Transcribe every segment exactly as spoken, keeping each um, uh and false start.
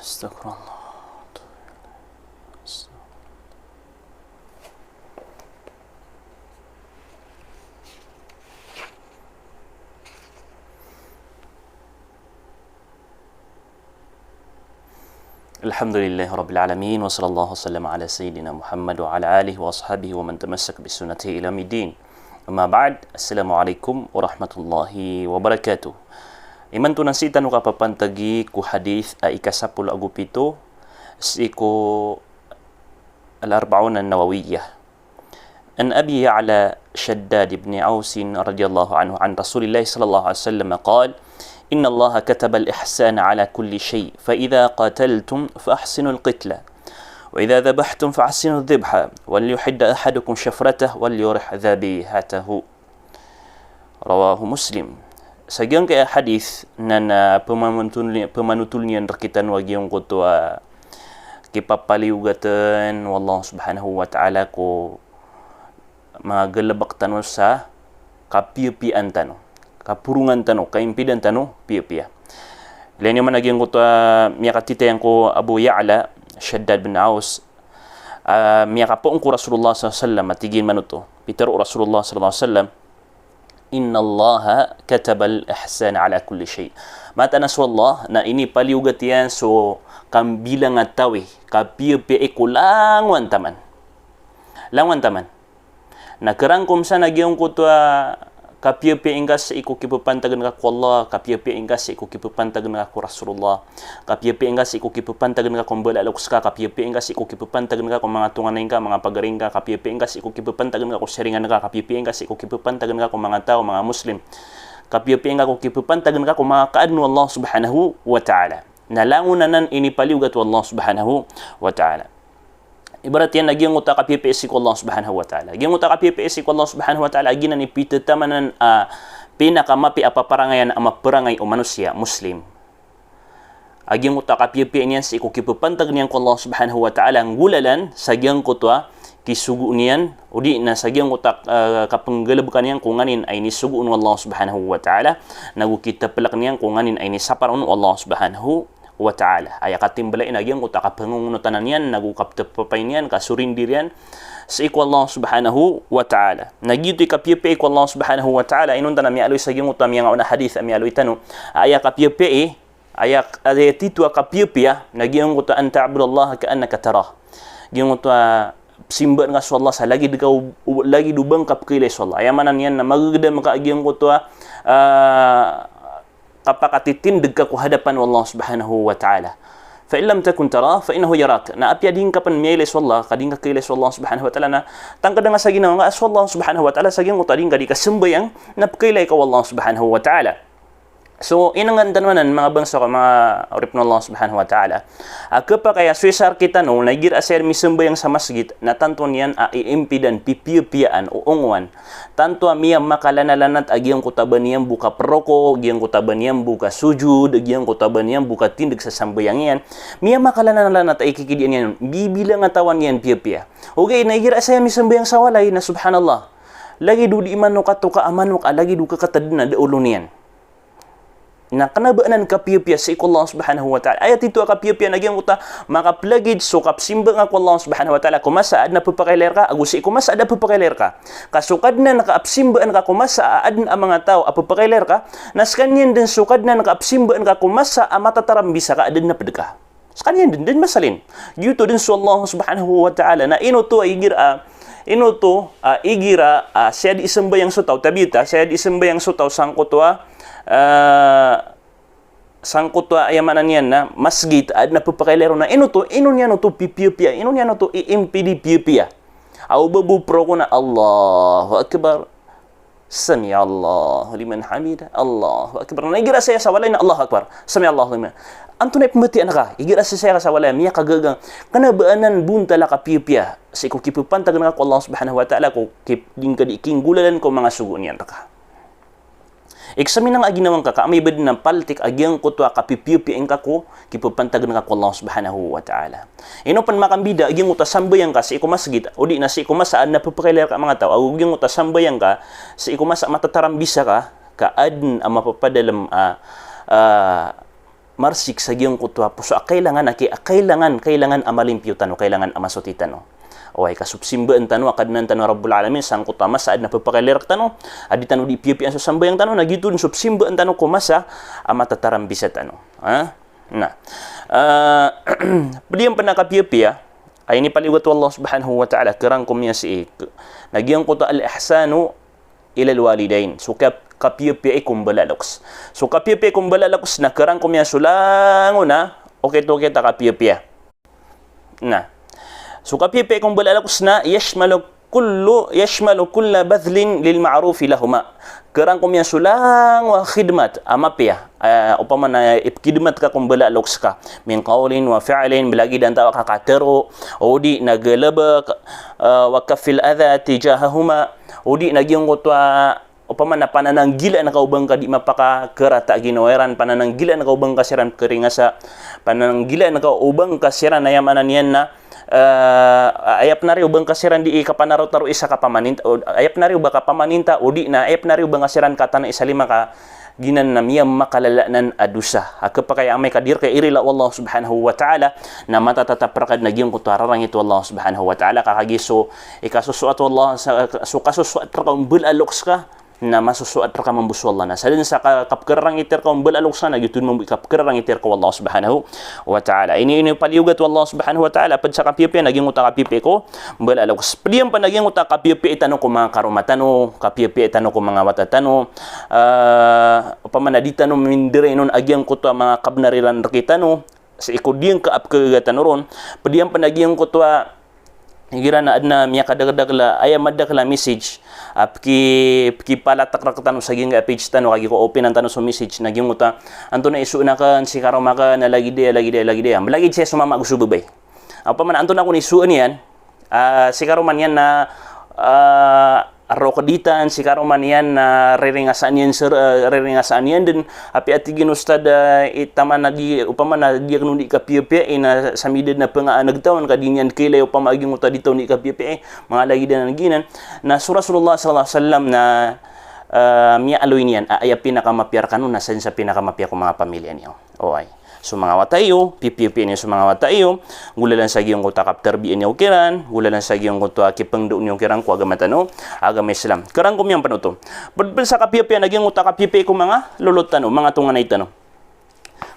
Astaghfirullah. Alhamdulillahi Rabbil Alamin, wa sallallahu wa sallam ala Sayyidina Muhammad wa ala alihi wa ashabihi wa man tamassak bi sunnatihi ila yawmiddin. Amma ba'd, Assalamu alaikum warahmatullahi wabarakatuh. Imanto na sii tano kapapantagi ko hadith a ika sapolo ago pito sii ko Al-Arba'un An-Nawawiyyah. An Abi Ya'la Shaddad ibn Aus radiyallahu anhu an Rasulillah sallallahu alaihi wasallam qal: Innallaha katabal ihsana ala kulli shay, fa idha qataltum fa ahsinul qitla, wa idha dhabhtum fa ahsinudh dhibha, wal yuhidda ahadukum shafratah, wal yurih dhabihatahu. Rawahu Muslim. Sa giyangkaya hadith na, na pemanothol ni-, pemanotol niyan rekitano a giyangkoto a kipapaliyogaten o Allah Subhanahu wa Ta'ala ko manga galebek tano sa kapiyapiyaan tano, kaporongan tano, kaimpidan tano piyapiya. Ilay niyo man a giyangkoto a miyakatitayang ko Abu Ya'la Shaddad bin Aus, a miyakapoon ko Rasulullah sallallahu alaihi wasallam, a tig iyan man oto, pitero o Rasulullah sallallahu alaihi wasallam, "Innallaha katabal ihsana ala kulli shay." Mataan a so Allah na inipaliyogat iyan so kambilangatawi, kapiyapiya i ko langowan taman. Langowan taman. Na kerangkom san a giyangkoto a kapiyapiya ingka sii ko kipepantagen ka ko Allah, kapiyapiya ingka sii ko kipepantagen ka ko Rasulullah, kapiyapiya ingka sii ko kipepantagen ka ko mbala a lokes ka, kapiyapiya ingka sii ko kipepantagen ka ko manga tonganay ngka, manga pagari ngka, kapiyapiya ingka sii ko kipepantagen ka ko siringan ka, kapiyapiya ingka sii ko kipepantagen ka ko manga taw, manga Muslim, kapiyapiya ingka ko kipepantagen ka ko manga kaadn o Allah Subhanahu wa Ta'ala. Na langon anan inipaliyogat o Allah Subhanahu wa Ta'ala. Ibarat iyan a giyangkoto a kapiyapiya sii ko Allah Subhanahu wa Ta'ala. Giyangkoto a kapiyapiya sii ko Allah Subhanahu wa Ta'ala, a giyanan i pitetaman anan a pinakamapiya a paparangayan a maparangay o manosiya, Muslim. A giyangkoto a kapiyapiya niyan sii ko kipepantagen iyan ko Allah Subhanahu wa Ta'ala, nggolalan sa giyangkoto a kisogoon iyan, odi na sa giyangkoto a, eh, kapenggalebekan iyan ko nganin a inisogoon o Allah Subhanahu wa Ta'ala, nago kitepelek niyan ko nganin a inisapar on o Allah Subhanahu wa Ta'ala. Aya katimbela iyan a giyangkoto a kapengongonotanan iyan, nago kapetepapay niyan, kasorindir iyan sii ko Allah Subhanahu wa Ta'ala. Na giyoto i kapiyapiya ko Allah Subhanahu wa Ta'ala, inonta na miyaaloy sa giyangkoto a miyangaona a hadith a miyaaloy tano, aya kapiyapiya, aya, aya tito a kapiyapiya, na giyangkoto a an ta'budallaha ka'annaka tarah. Giyangkoto a simbaan ka so Allah sa lagid ka o, o, lagid o ba ngka pekeilay so Allah. Aya maana niyan na magegedam ka a giyangkoto a, ah, kapakatitindeg ka ko hadapan o Allah Subhanahu wa Ta'ala. Fa in lam takun tarah, fa innahu yarak. Na apiya di ngka pen miyailay so Allah, ka di ngka keilay so Allah Subhanahu wa Ta'ala, na tangkeda nga sa ginawa nga a so Allah Subhanahu wa Ta'ala sa giyangkoto a di ngka di kasembayang, na pekeilay ka o Allah Subhanahu wa Ta'ala. So, inenggan tano anan, manga bangsa ko, manga oripen o Allah Subhanahu wa Ta'ala, a kepakay a so isa rekitano na igira saya misembayang sa masgit, na tanto niyan a iimpidan, pipiyapiyaan o ongowan. Tanto a miyamakalalanat a giyangkoto a ba niyan bo kaperoko, giyangkoto a ba niyan bo kasojod, giyangkoto a ba niyan bo katindeg sa sambayang iyan. Miyamakalalanat a ikikidiyan iyan, bibilangatawan iyan piyapiya. Ogaid na igira saya misembayang sa walay na, subhanallah, lagid o di manok a toka a manok a lagid o keketeden a da olo niyan. Na kena ba anan kapiyapiya sii ko Allah Subhanahu wa Ta'ala. Aya tito a kapiyapiya na giyangkoto a makapelagid so kapesimbaa nga ko Allah Subhanahu wa Ta'ala ko masa a aden a pepakailay reka, ago sii ko masa a da pepakailay reka. Ka so Kadnan ka a pesimbaan ka ko masa a aden a manga taw a pepakailay reka, na sekaniyan den so Kadnan ka a pesimbaan ka ko masa a matatarambisa ka a da den a ped ka. Sekaniyan den, den masalin. Giyoto den so Allah Subhanahu wa Ta'ala. Na ino oto a igira, ino oto a igira, a, saya di isembayang so taw, tabiya, saya di isembayang so taw sangkoto a, a, sangkoto a, aya maana niyan na masgit a aden a pepakailay ron, na ino oto, ino niyan oto pipiyapiya, ino niyan oto iimpidi piyapiya. Aw ba bo peroko na Allahu Akbar. Sami'allahu liman hamidah. Allahu Akbar. Na igira saya sa walay na Allahu Akbar. Sami'allahu liman. Antonaa i pembatiya naka? Igira saya sa walay, miyakagaga. Kena ba anan bontal a kapiyapiya sii ko kipepantagen ka ko Allah Subhanahu wa Ta'ala, ko kip-, di ngka di kinggolalan ko manga sogo niyan reka. Iksamina nga a ginawa ngka ka amay ba den a paltik a giyangkoto a kapipiyapiya ingka ko kipepantagen ka ko Allah Subhanahu wa Ta'ala. Ino pen makambida a giyangkoto a sambayang ka sii ko masgit, odi na sii ko masa a aden a pepakailay reka a manga taw, ago giyangkoto a sambayang ka sii ko masa a matatarambisa ka, ka aden a mapapadalem a, a, marsik sa giyangkoto a poso a kailangan a ki-, a kailangan, kailangan a malimpiyo tano, kailangan a masoti tano. Oway, ka so pesimbaan tano a Kadnan tano a Rabbul Alamin, sangkoto a masa a adn a pepakailir tano, a di tano di piyapiyaan so sambayang tano, na giyoto dn so pesimbaan tano ko masa a matatarambisa tano. Ha? Na, ah, ped iyan pen a kapiyapiya a inipaliyogat o Allah Subhanahu wa Ta'ala, kerangkom iyan sii, na giyangkoto a al-ihsanu ilal walidain. So kap-, kapiyapiya i ko mbala a loks. So kapiyapiya i ko mbala a loks na kerangkom iyan so langon a okit-okit a kapiyapiya. Na, so kapiyapiya i ko mbala a loks na yashmalu kullu, yashmalu kulla badhlin lil ma'rufi lahuma. Kerangkom iyan so langon a khidmat a mapiya. Ah, opama na ipkhidmat ka ko mbala a loks ka. Min qawlin wa fi'lin, belagid antawaa ka katero, o di na galebek, ah, wa kaffil adha tijahahuma, o di na giyangkoto a, opama na panananggilaan ka o ba ngka di mapakakerata a ginawa iran, panananggilaan ka o ba ngka siran pekaringasa, panananggilaan ka o ba ngka siran, aya maana niyan na, eh, aya pen ari o ba ngka siran di kapanarotaroi sa kapamaninta, o, aya pen ari o ba kapamaninta, o di na aya pen ari o ba ngka siran katanai sa lima ka giyanan na miyamakalala anan a dosa. A kepakay a amay ka di reka irila o Allah Subhanahu wa Ta'ala, na matatatap reka den a giyangkoto a rarangit o Allah Subhanahu wa Ta'ala, ka kagiya so ikasosoat o Allah, sa, so kasosoat reka o mbala a loks ka, na masosoat reka mambo so Allah. Na sadn sa ka-, kapkerarangit reka o mbala a loks ka, na giyoto mambo i kapkerarangit reka o Allah Subhanahu wa Ta'ala. Ini, inipaliyogat o Allah Subhanahu wa Ta'ala ped sa kapiyapiya na giyangkoto a kapiyapiya ko mbala a loks. Ped iyan pen a giyangkoto a kapiyapiya tano ko manga karoma tano, kapiyapiya tano ko manga wata tano, ah, opama na di tano minderay on a giyangkoto a manga kabnar iran rektano, sii ko di ngka a pekagaga tano ron. Ped iyan pen a giyangkoto a igira na aden a miyakadakeldakel a, aya madakel a message a peki-, pekipalatak rektano sa giyangkai a page tano, kagiya ko open-an tano so message, na giyangkoto a, antonaa i soon aken, si karoma aken, a lagid aya, lagid aya, lagid aya. Malagid saya so mama ago so babay. Opama na antonaa kon i soon iyan, ah, si karoma niyan na, ah, rokeditan, si karoma niyan na riringasaan iyan ser-, ah, riringasaan iyan den, apiya tig iyan, Ustad, ah, i taman a di, opama na di aken on di kapiyapiya, ina sa midad na pengaaneg tawan ka di niyan kailay, opama a giyangkoto a di tawan di kapiyapiya, manga lagid anan giyanan. Na so Rasulullah sallallahu alaihi wasallam na, ah, miyaaloy niyan a aya pinakamapiya rekano na sadn sa pinakamapiya ko manga pamiliya niyo. Oway. So manga wata iyo, pipiyapiya niyo so manga wata iyo, golalan sa giyangkoto a kaptarbiyaan iyo kiran, golalan sa giyangkoto a kipengdao niyo kiran ko agama tano, agama Islam. Kerangkom iyan pen oto. Ped pen sa kapiyapiya na giyangkoto a kapiyapiya ko manga lolot tano, manga tonganay tano.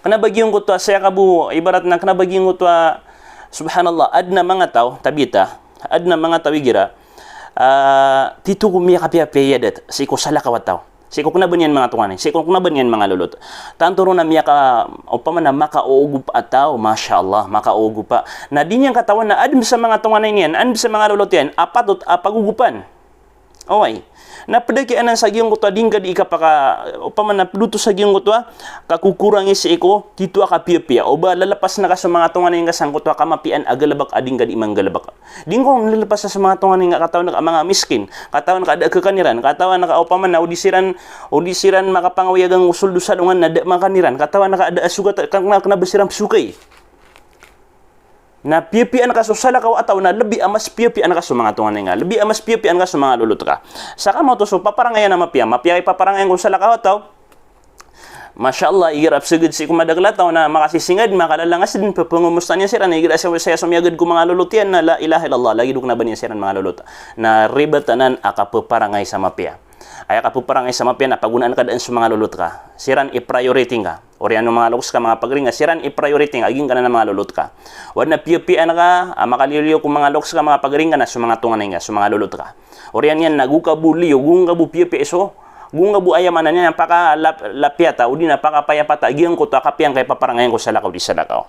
Kena ba giyangkoto a saya ka bo, ibarat na kena ba giyangkoto a, subhanallah, aden a manga taw, tabita, aden a manga taw igira, ah, tito ko miyakapiyapiya i adat sii ko salakaw a taw. Sii ko kena ba niyan manga tonganay, sii ko kena ba niyan manga lolot. Tanto ron a miyaka-, opama na makaoogop a taw, masha Allah, makaoogop a. Na di niyan katawan na aden sa manga tonganay niyan, aden sa manga lolot iyan a patot a pagogopan. Oway. Na ped a kiyanan sa giyangkoto a di ngka di ikapaka, opama na ped oto sa giyangkoto a kakokorangi sii ko tito a kapiyapiya. O ba lelepasen ka so manga tonganay ngka sangkoto a kamapiyaan a galebek a di ngka di manggalebek. Di ngka on lelepasen so manga tonganay ngka, katawan ka a manga miskin, katawan ka a da a kekan iran, katawan ka opama na o di siran, o di siran makapangaway a ganggo soldo sa alongan na da a makan iran, katawan ka a da a sogat, ka-, kena, kena ba siran pesokay. Na piyapiyaan ka so salakaw a taw na lebi a mas piyapiyaan ka so manga tonganay ngka, lebi a mas piyapiyaan ka so manga lolot ka. Saka maoto so paparangayan a mapiya, mapiya i paparangayan ko salakaw a taw. Masha Allah, igira peseged sii ko madakel a taw na makasisingad, makalalangas den, pepengomosta niyan siran, igira saya, saya so miyagad ko manga lolot iyan na la ilaha illallah, lagid o kena ba niyan siran manga lolot. Na ribat anan a kapeparangay sa mapiya. Aya kapeparangay sa mapiya na pagonaan ka den so manga lolot ka. Siran i priority ngka. Oriyan o manga loks ka, manga pagari ngka, siran i priority ngka, a giyangkanan a manga lolot ka. O aden a piyapiyaan ka a makaliyo-liyo ko manga loks ka, manga pagari ngka, na so manga tonganay ngka, so manga lolot ka. Oriyan iyan na go ka bo liyo, go ngka bo piyapiya so, go ngka bo, aya maana niyan, pakalap-, lapiyata, o di na pakapayapata a giyangkoto a kapiya ngka i paparangayan ko salakaw di salakaw.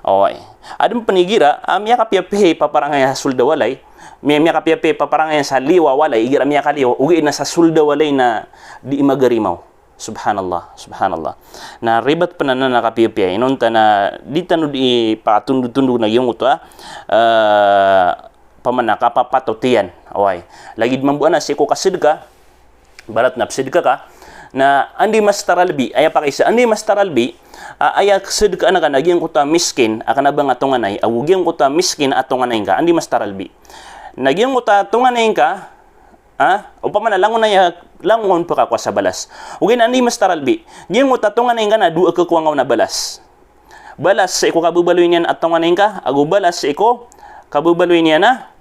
Oway. Aden pen igira a miyakapiyapiya i paparangay a soled a walay, miya-, miyakapiyapiya i paparangay sa liyo a walay, igira miyakaliyo, ogaid na sa soled a walay na di magarimaw. Subhanallah, subhanallah. Na ribat pen anan a kapiyapiya. Inonta na di tano di pakatondotondog na giyangkoto a, eh, opama na kapapatot iyan. Oway. Lagid mambo anan sii ko kasedka, ibarat na pesedka ka, na anda i mas taralbi, aya pakaisa, anda i mas taralbi, a, aya sedkaan ka na giyangkoto a miskin a kena ba ngka tonganay, ago giyangkoto a miskin a tonganay ngka, anda i mas taralbi. Na giyangkoto a tonganay ngka, ha? Opama na langon aya, langon pekakowa sa balas. Ogaid na anda i mas taralbi. Giyangkoto a tonganay ngka na dowa a kekowa ngka on a balas. balas sii ko kababaloy niyan a tonganay ngka, ago balas sii ko kababaloy niyan a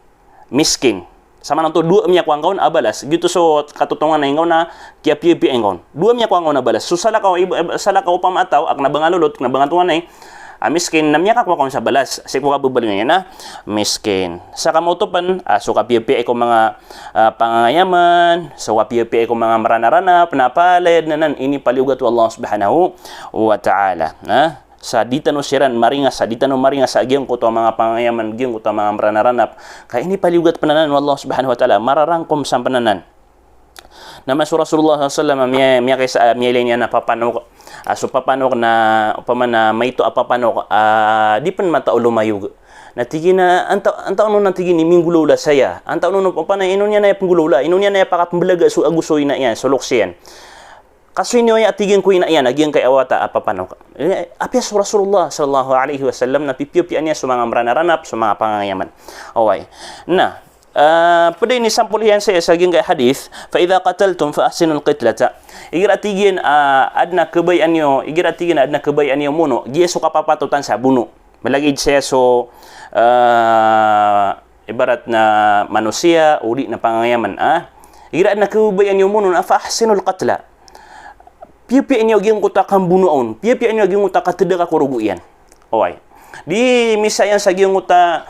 miskin. Samanoto dowa miyakowa ngka on a balas. Giyoto so katotonganay ngka on a kiyapiyapiya ngka on. Dowa miyakowa ngka on a balas. So salakaw, ib-, salakaw opama a taw a kna ba nga lolot, kna ba nga tonganay a miskin, na miyakakowa ka on sa balas sii ko kababaloy niyan a miskin. Sa kamoto pen, ah, so kapiyapiya ko manga, ah, pangangayaman, so kapiyapiya ko manga mranaranap, na palaya den anan inipaliyogat o Allah Subhanahu wa Ta'ala. Na sa di tano siran maringas, sa di tano maringas sa giyangkoto a manga pangangayaman, giyangkoto a manga mranaranap, ka inipaliyogat pen anan o Allah Subhanahu wa Ta'ala, mararangkom san pen anan. Na masa o Rasulullah sallallahu alaihi wasallam, miya-, miyakaisa, miyailay niyan a papanok, ah, so papanok na, opama na maito a papanok, ah, di pen matao lomayog. Na tig iyan a, antaa, antaa on na tig iyan i minggolawla saya. Antaa on, opama na ino niyan a aya penggolawla, ino niyan a aya pakapembelaga so ago so ina iyan, so loks iyan. Kasoy niyo aya, tig iyan, ko ina iyan a giyangkai a wata a papanok. Eh, apiya so Rasulullah sallallahu alaihi wasallam na pipiyapiya niyan so manga mranaranap, so manga pangangayaman. Oway. Na, ah, ped a inisampol iyan saya sa giyangkai a hadith, "Fa idha qataltum fa ahsinul qitlata." Igira tig iyan, ah, aden a kabayaan iyo, igira tig iyan aden a kabayaan iyo mono, giya so kapapatotan sa bono. Malagid saya so, ah, ibarat na manosiya, odi na pangangayaman, ah. Igira aden a kabayaan iyo mono na fa ahsinul qatla. Piyapiya niyo giyangkoto a kambonoa on. Piyapiya niyo giyangkoto a katedaka ko rogo iyan. Oway. Di misa iyan sa giyangkoto a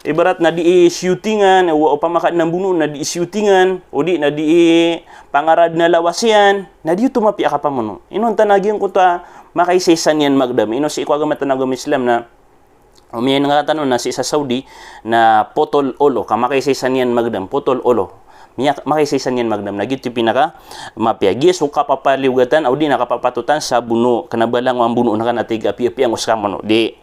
ibarat na di i shootingan, o opama ka aden a mbono na di i shootingan, odi na di i pangarad na lawas iyan, na di oto mapiya a kapamono. Inonta na giyangkoto a makaisaisa niyan magdam. Ino sii ko agama tano a agama Islam na o miyaingatan on na sii sa Saudi na potol olo, ka makaisaisa niyan magdam, potol olo. Miya-, makaisaisa niyan magdam. Na giyoto i pinakamapiya. Giya so kapapaliyogatan, odi na kapapatotan sa bono, kena ba langon a mbono na ka na tig a piyapiya ngka so kamono. Di.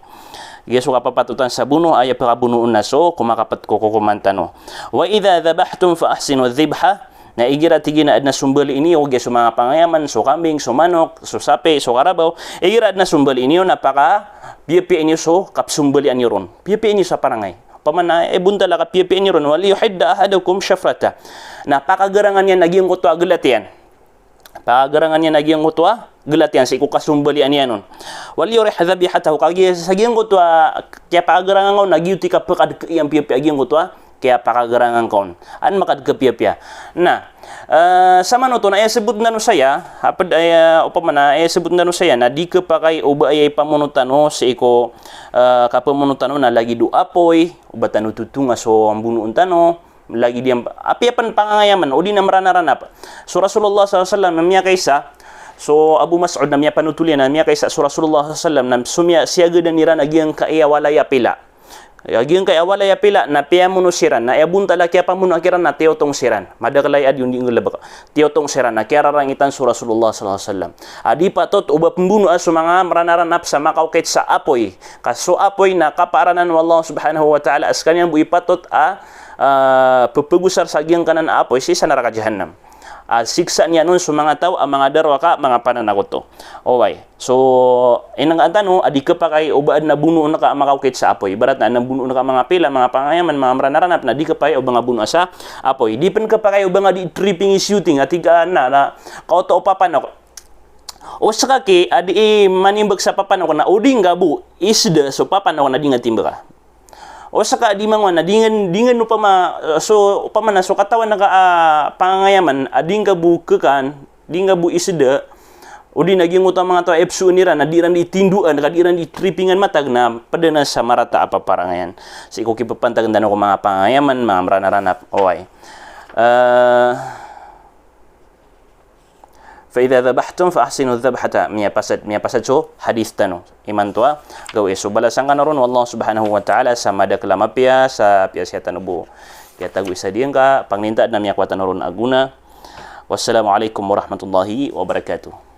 Giya so kapapatotan sa bono, aya pakabonoon na so, komakapet ko kokoman tano. Wa idha dhabahtum fa ahsinu dhibha. Na igira tig iyan a aden a sombalin iyo, giya so manga pangangayaman, so kambing, so manok, so sapi, so karabaw. Igira aden a sombalin iyo, na pakapiyapiya niyo so kapsombalian iyo ron. Piyapiya niyo sa parangay. Opama na, eh, bontal a kapiyapiya niyo ron, "Wal yuhidda ahadukum shafrata." Na pakagarangan iyan a giyangkoto a gelat iyan. Pakagarangan iyan a giyangkoto a gelat iyan sii ko kasombalian iyan on. "Wal yurih dhabihatahu." Kagiya sa giyangkoto a kiyapakagarangan ka on, na giyoto i kapekadeke iyan piyapiya a giyangkoto a kiyapakagarangan ka on. Aden makadeke piyapiya. Na, eh, samanoto na aya sebot tano saya, a ped aya, opama na aya sebot tano saya, na di kepakay o ba aya ipamono tano sii ko, eh, kapamono tano na lagid o apoy, o ba tano totonga so mbonoon tano, lagid iyan, apiya pen pangangayaman, odi na mranaranap. So Rasulullah sallallahu alaihi wasallam na miyakaisa, so Abu Mas'ud na miyapanotol iyan, na miyakaisa so Rasulullah sallallahu alaihi wasallam, na so miya-, siyagadan iran a giyangkai a walay a pila. A giyangkai a walay a pila, na piyamono siran, na aya bontal a kiyapamonoa kiran na tiyotong siran. Madakel a aya di on di nggalebek. Tiyotong siran, na kiyararangitan so Rasulullah sallallahu alaihi wasallam. A di patot o ba pembonoa so manga mranaranap sa makaokit sa apoy. Ka so apoy na kapaaranan o Allah Subhanahu wa Ta'ala a sekaniyan bo i patot a, ah, pepegosar sa giyangkanan a apoy sii sa naraka Jahannam. A siksa niyan on so manga taw a manga darowaka, manga pananakoto. Oway. So, inengkaan tano a di kepakay o ba aden a bonoon ka a makaokit sa apoy. Ibarat na aden a bonoon ka a manga pila, manga pangangayaman, manga mranaranap, na di kepakay o ba nga bonoa sa apoy. Di pen kepakay o ba nga di tripping i shooting, a tig ka na, na kaoto o papanok. O seka ki a di i manimbek sa papanok na o di nga bo iseda so papanok na di nga timbeka. O seka di mangowan na di nga, di nga opama, eh, so opama na so katawan ka a pangangayaman a di nga bo kekan, di nga bo iseda, odi na giyangkoto a manga taw a epsoon iran na di iran di tindoan, ka di iran di trippingan matag na ped anan sa marata a paparangayan. Sii ko kipepantagan tano ko manga pangangayaman, manga mranaranap. Oway. Eh, "Fa idha dhabahtum fa ahsinu dhabhata." Miyapasad, miyapasad so hadith tano. Imanto a gawii. So balasan kano ron o Allah Subhanahu wa Ta'ala sa madakel a mapiya, sa piya siya tano bo kiyatagoi sa diyangka, pangninta na miyakowa tano ron a gona. Wassalamu alaikum warahmatullahi wabarakatuh.